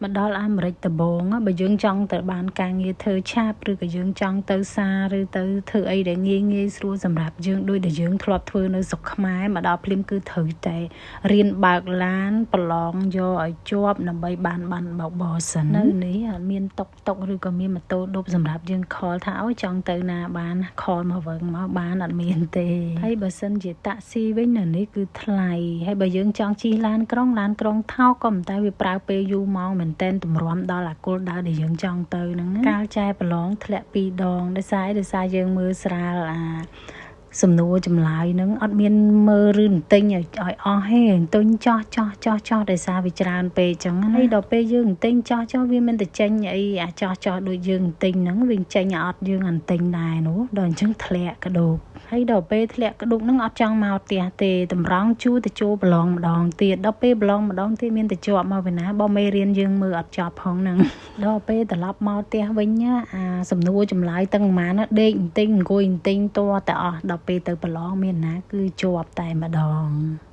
មកដល់អាមេរិកដំបូងបើយើងចង់ទៅបានការងារធ្វើឆាប់ឬក៏យើងចង់ទៅសារឬទៅធ្វើអីដែលងាយងាយស្រួលសម្រាប់យើងដូចដែលយើងធ្លាប់ធ្វើនៅស្រុកខ្មែរមកដល់ភ្លាមគឺត្រូវតែរៀនបើកឡានប្រឡងយកឲ្យជាប់ដើម្បីបានបានបើកបរសិននៅនេះអត់មានតុកតុកឬក៏មានម៉ូតូឌុបសម្រាប់យើង call ថាឲ្យចង់ទៅណាបាន call មកវិញមកបានអត់មានទេហើយបើសិនជាតាក់ស៊ីវិញនៅនេះគឺថ្លៃហើយបើយើងចង់ជិះឡានក្រុងឡានក្រុងថោកក៏ប៉ុន្តែវាប្រើពេលយូរម៉ោងមែនតែនតម្រាំដល់អាគោលដៅដែលយើងចង់ទៅហ្នឹងណាកាលចែប្រឡងធ្លាក់ពីរដងដោយសារអីដោយសារយើងមើលស្រាលអាសំណួរចម្លើយហ្នឹងអត់មានមើលឬទន្ទិញឲ្យអស់ទេទន្ទិញចោះចោះចោះចោះដោយសារវាច្រើនពេកចឹងណាហើយដល់ពេលយើងទន្ទិញចោះចោះវាមិនទៅចេញអីអាចោះចោះដូចយើងទន្ទិញហ្នឹងវាចេញអត់យើងអន្ទិញដែរនោះដល់អញ្ចឹងធ្លាក់ក្ដូបហើយដល់ពេលធ្លាក់ក្ដុកហ្នឹងអត់ចង់មកផ្ទះទេតម្រង់ជួទៅចូលប្រឡងម្ដងទៀតដល់ពេលប្រឡងម្ដងទៀតមានតែជាប់មកពីណាបើមេរៀនយើងមើលអត់ចប់ផងហ្នឹងដល់ពេលត្រឡប់មកផ្ទះវិញណាអាសំណួរចម្លើយទាំងប៉ុន្មានណាដេកបន្តិចអង្គុយបន្តិចតតែអស់ដល់ពេលទៅប្រឡងមានណាគឺជាប់តែម្ដង។